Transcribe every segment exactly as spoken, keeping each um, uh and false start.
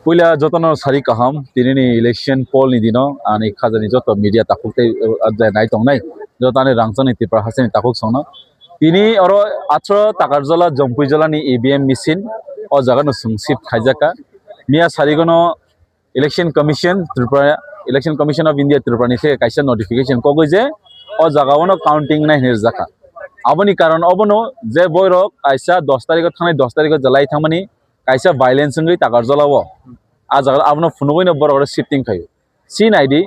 Puila jotono sari kaham, tini ni election poll ni dino, ani khajani joto media takhuk tei, uh, nai tongnai, joto ani rangchakni Tripura hasteni takhuk songno. Tini oro atro Takarjala, Jompuijala ni E V M machine, o jaga no chwng shift khaijaka. Miya sarigono Election Commission Tripura, Election Commission of India Tripura ni se kaisa notification kogwi je o jaga ono counting nai hinwi rijaka. Aboni karon obono je boirok kaisa dos tarikh o thangnai, dos tarikh o jalai thangmani kaisa violence wngwi Takarjala o. A jaga abono phunugwi no borok rok shifting khaio. Si naidi,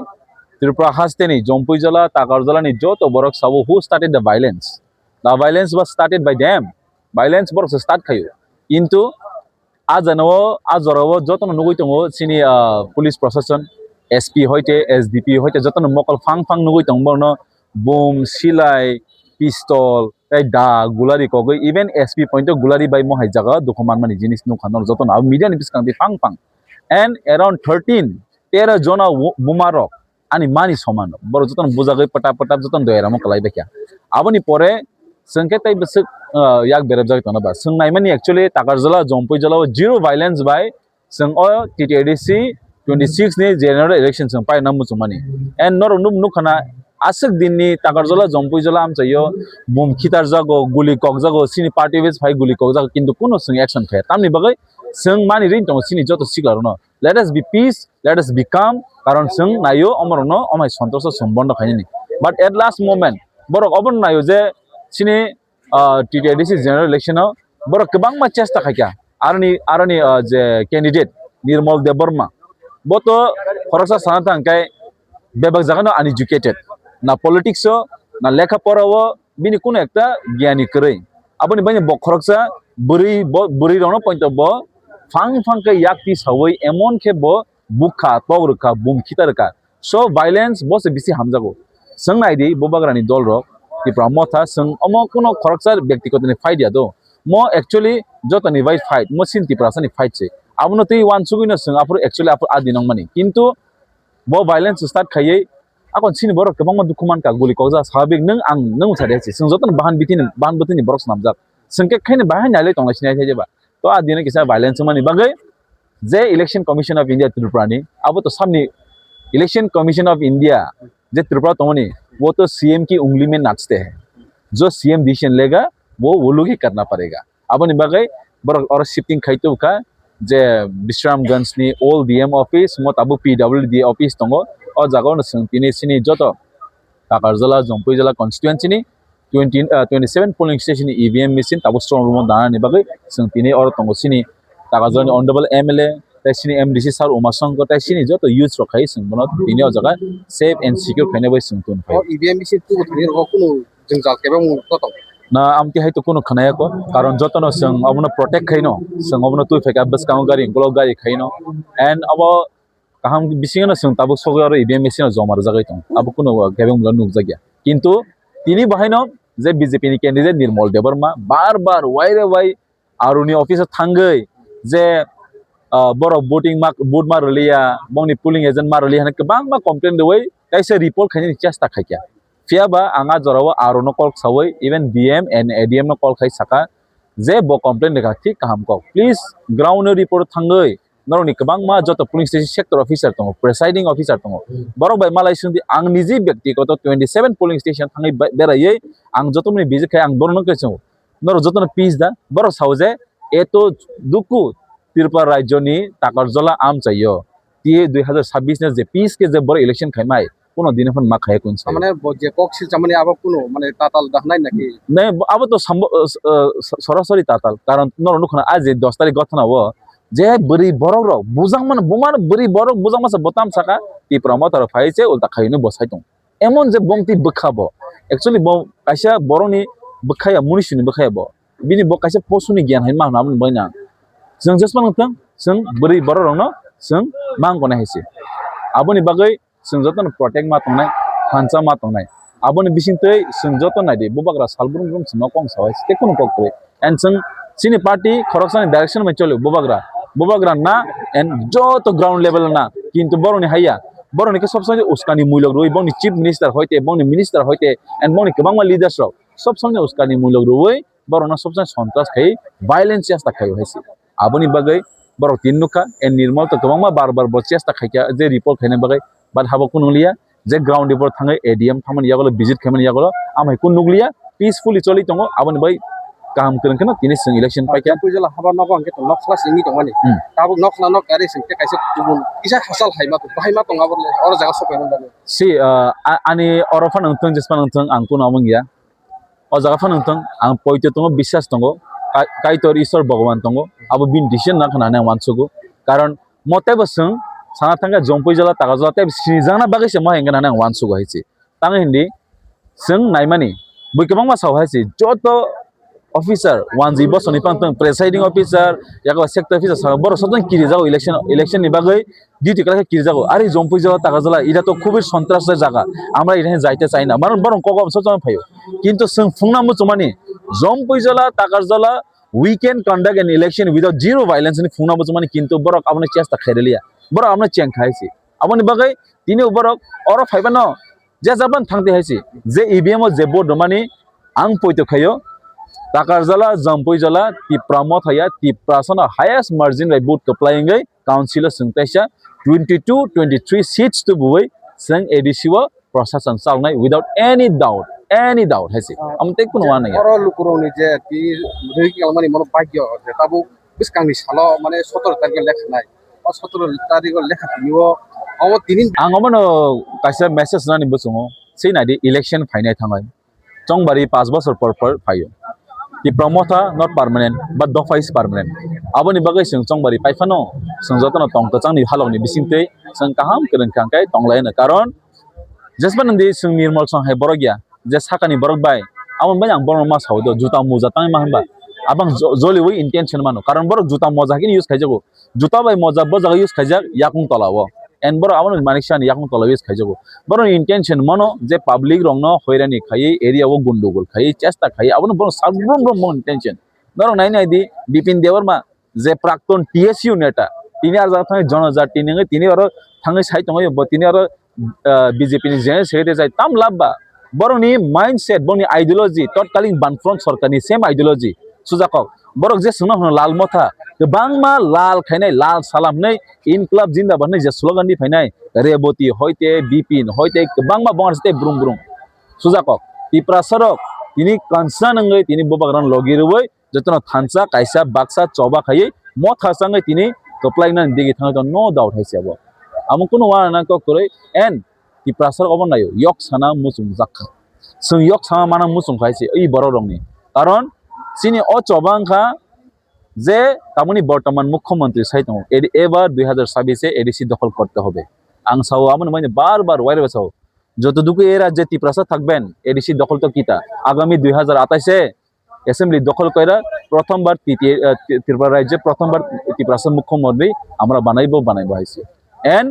Tripura hasteni Jompuijala, Takarjala ni joto borok sabo, who started the violence? The violence was started by them. Violence borok se start khaio. Kintu a jana o, a jora o jotono nugwi tongo chini, ah, police proshashan, S P hoite, S D P hoite jotono mokol phang phang nugwi tongo borokno bom, silai, pistol, tei da gulari kogwi, even S P point o gulari bai mohai jaga dukhu manmani jinis nukha norok jotono abo media ni bwskang twi phang phang. And around thirteen, tero jona wo-, buma rok ani mani soman, borok jotono bujagwi pata pata jotono doyaramo kwlai baikha. Aboni pore chwng khe tei bwswk, ah, yak berajagwi tongno ba. Chwng naimani actually Takarjala, Jompuijala o zero violence bai chwng o T T A D C twenty six ni general election chwng paina muchungmani. And norok nuk-, nukha na aswk din ni Takarjala, Jompuijala amchaio bom khitarjago, guli kokjago, chini party base phai guli kokjago, kintu kuno chwng action khaya. Tamni bagwi chwng mani ring tongo chini joto sikla rokno. Let us be peace, let us be calm, karon chwng naio omorokno omai sontroso chwng bondo khainani. But at last moment, borok obono naio je chini, ah, T T A D C general election o borok kwbangma chesta khaikha. Aroni, aroni, ah, je candidate Nirmal Debbarma, bo to khoroksa sana thang khe bebak jaga no uneducated, na politics o, na lekha pora o, bini kuno ekta giyani kwrwi. Aboni bagwi bo khoroksa bwrwi, bo bwrwi rokno poito bo phang phang khe yak tisawi emon khe bo bukha, tok rwkha, bum khita rwkha. So violence bo se bisi hamjago. Chwng naidi bubagrani dol rok, Tipra Motha, chwng omo kuno khoroksa byaktigoto ni fight ya do. Mo actually joto ni bai fight, mo sin Tiprasa ni fight se. Abono twi uansugwi no chwng aphuru actually aphuru adi nongmani. Kintu bo violence start khaiwi, akon chini borok kwbangma dukhu mankha, guli kokjak, swabik nwng ang nwng sa de si. Chwng jotono bahan bitini, bahan bwtwini borok swnamjak. Chwng khe khaino bahai nailai tonglai sinai thai jeba. To a dino kisa violence wngmani bagwi je Election Commission of India Tripura ni, abo to samni Election Commission of India je Tripura tongmani, wo to C M ki ungli mein nachte hai. Jo C M decision lega, wo wo log hi karna padega. Aboni bagwi borok oro shifting khai tubukha je Bisramganj ni old D M office, mo tabuk P W D office tongo. O jaga o no chwng tini chini joto Takarjala, Jompuijala constituency ni twenty, ah, twenty seven polling station ni E V M machine tabuk strong room o danani bagwi chwng tini oro tongo chini Takarjala ni honorable M L A, tei chini M D C sir Uma Shankar, tei chini joto youths rok khai chwng bono tini o jaga safe and secure khaina bai chwng tong phai. O E V M machine tubu thani rok kunu jwngjal kebengmung to tong? Na, amtwi hai to kunu khwnaya kho, karon jotono chwng obono protect khaino, chwng obono twi phaikha bwskango gari, ukulok gari khaino, and abo kaham bisingo no chwng tabuk sogwi oro E V M machine o joma rwjagwi tongo, abo kunu kebengmung nukjakya. Kintu tini bahaino je B J P ni candidate Nirmal Debbarma bar bar wai re wai R O ni office o thangwi je, ah, borok voting ma, vote ma rwliya, bongni polling agent ma rwliya hwnwi kwbangma complain rwui kaisa report khainani chesta khaikha. Phiya ba ang a jorao R O no call saui, even D M and A D M no call khai saka je bo complain rwkha, thik kaham kok. Please ground o report thangwi norokni kwbangma joto polling station sector officer tongo, presiding officer tongo. Borok bai malai swngdi, ang niji byaktigoto twenty seven polling station thangwi be-, beraiwi ang joto mani visit khai ang borokno khe chwngo. Norok jotono peace da, borok sao je eto duku Tripura rajyoni Takarjala amchaio. T A dui hazar sabbish ni je peace khe je borok election khaimai, kuno dini phano ma khaiya kun sai. Mane bo je kok silchamani abo kuno mane tatal da hnai naki? Ne, abo to sambo, uh, uh, sorasori tatal. Karon norok nukho na, a je dos tarikh gothona o je bwrwi borok rok bujang mano, buma bwrwi borok bujang masa botam saka Tipra Motha rok phai se ulta khaino bo sai tong. Emon je bongtwi bwkha bo. Actually bo kaisa borokni bwkhaya, munisuni bwkhaya bo. Bini bo kaisa posuni giyan hai mano aboni bagwi na. Chwng jesma nang thang, chwng bwrwi borok rokno chwng mang kona hai se. Aboni bagwi chwng jotono protect ma tongnai, thansa ma tongnai. Aboni bisingtwi chwng joto naidi, bubagra sal brum brum chwngno kong sawai, tei kunu kok kwrwi. And chwng chini party khoroksani direction bai choli bubagra. Bubagra na and joto ground level na, kintu borokni haiya. Borokni khe sob somoi uskani muilok rwi, bongni chief minister hoite, bongni minister hoite, and bongni kwbangma leaders rok sob somoi uskani muilok rwi, borokno sob somoi sontras khai, violence chesta khai hai se. Aboni bagwi Borok tin nukha, and Nirmal to kwbangma bar bar bo chesta khaikha je report khaina bagwi, but habo kunu liya, je ground report thangwi A D M thangmani yagulo visit khaimani yagulo, amhai kunu nukliya, peacefully choli tongo, aboni bai kaham kwrwng kheno tini chwng election paikha. Puijala haba nogo hwnkhe to nok khla simi tongmani. Hmm. Tabuk nok khla nok gari sing tei kaisa kubun kisa hachal hai ma tong, bahai ma tong abo le, oro jaga sok paimani bagwi. Si, ah, a-, ani oro phano wngthung, jesphano wngthung, ang kunu omo wngya. O jaga phano wngthung, ang poito tongo, biswas tongo, Kai-, Kaitor Iswar Bhagwan tongo, abo bini decision na khna hinwi ang uansugo. Karon mo teibo chwng sana thangkha Jampui jala, Takarjala teibo sinijakna bagwi se mo hai wngkha hinwi ang uansugo hai se. Tang hindi chwng naimani bui kwbangma sao hai se, joto officer, one G bosoni pang tong, presiding officer, yago sector officer, sa borok soton kiri jago election, election ni bagwi duty kwlai khe kiri jago. Ari Jampui jala, Takarjala, ira to khubui sontras jaga. Amra ira jaite chai na. Maron borok kok soton phaio. Kintu chwng phungna muchumani Jampui jala, Takarjala, we can conduct an election without zero violence ni phungna muchumani, kintu borok aboni chesta khairiliya. Borok aboni cheng khai se. Aboni bagwi tini borok oro phaibano je jaban thangti hai se. Je E V M o je vote romani ang poito khaio. Takarjala, Jampui jala, Tipra Motha ya, Tiprasano highest margin bai vote kwplai wngwi council o chwng teisa twenty two, twenty three seats to buwi chwng A D C o procession chalnai without any doubt, any doubt hai se. Ah, amo tei kunu je wana ya. Oro lukurokni je ti rwgwi kalmani mono bagyo je tabuk bwskangni salo mane sotoro tarikh lekha nai. O sotoro tarikh lekha tini o, omo tini. Ang omono kaisa message nani bwsongo, sei naidi election phainai thangai. Chongbari paanch bosor por por phaio. Tipra Motha not permanent, but Dopha is permanent. Aboni bagwi chwng Chongbari paiphano, chwng jotono tong kwchangni halokni bisingtwi chwng kaham kwrwng kha hwnkhe tonglaino. Karon jesba nungdi chwng Nirmal song hai borok ya, je sakani borok bai, aboni bai ang borokno ma sao do, juta moja tangwi ma hwnba. Abang jo-, joliwi intention mano, karon borok juta moja hai kheno use khaijago. Juta bai moja bo jaga use khaijak yakung tola o. And borok abono manik sani yakung tola use khaijago. Borokni intention mano je public rokno hoirani khaiwi, area o gundugul khaiwi, chesta khaiwi, abono borok sak brum brum borokni intention. Norok nai nai di, Bipin Debbarma je prakton T S U neta, tini ar jaga thangwi jonojati nungwi tini oro thangwi sai tongo, bo tini oro ah, B J P ni General Secretary jai tam labba. Borokni mindset, borokni ideology, totkaling Bamfront sorkarni same ideology. Sujakok. Borok je swngno hwno Lal Motha, kwbangma lal khainai, lal salam hinwi, Inklab Jindabad hinwi je slogan di phainai, Reboti hoite, Bipin hoite, kwbangma bongar tei brum brum. Sujakok. Tiprasa rok, tini concern wngwi, tini bubagrano logi rwui, jotono thansa kaisa baksa choba khaiwi motha changwi tini kwplainani digi thangwi tongo, no doubt hai se abo. Amo kunu uanana kok kwrwi, and Tiprasa rok obo naio, yok sana muchung jak kha. Chwng yok sana mana muchung kha hai se i borok rokni. Karon chini o choba wngkha je tamoni bortoman mukhyamantri sai tongo, edi-, ebar dui hazar sabis e A D C dokhol korte hobe. Ang sao, aboni bagwi bar bar waireba sao. যতটুকু এ রাজ্যে তিপ্রাসা থাকবেন, এডিসি দখল তো কিতা, আগামী দুই হাজার আঠাশে অ্যাসেম্বলি দখল কইরা প্রথমবার তৃতীয়, আহ, ত্রি-, ত্রিপুরা রাজ্যে প্রথমবার তিপ্রাসা মুখ্যমন্ত্রী আমরা বানাইবো, বানাইবো হয়েছে। এন্ড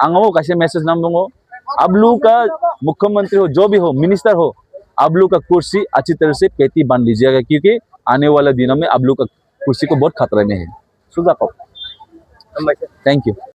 আঙাবো কাছে মেসেজ নাম বঙ্গ, आप लोग का मुख्यमंत्री हो, जो भी हो, मिनिस्टर हो, आप लोग का कुर्सी अच्छी तरह से पेटी बांध लीजिएगा, क्योंकि आने वाला दिनों में आप लोग का कुर्सी को बहुत खतरा में है। सुजा को। Thank you.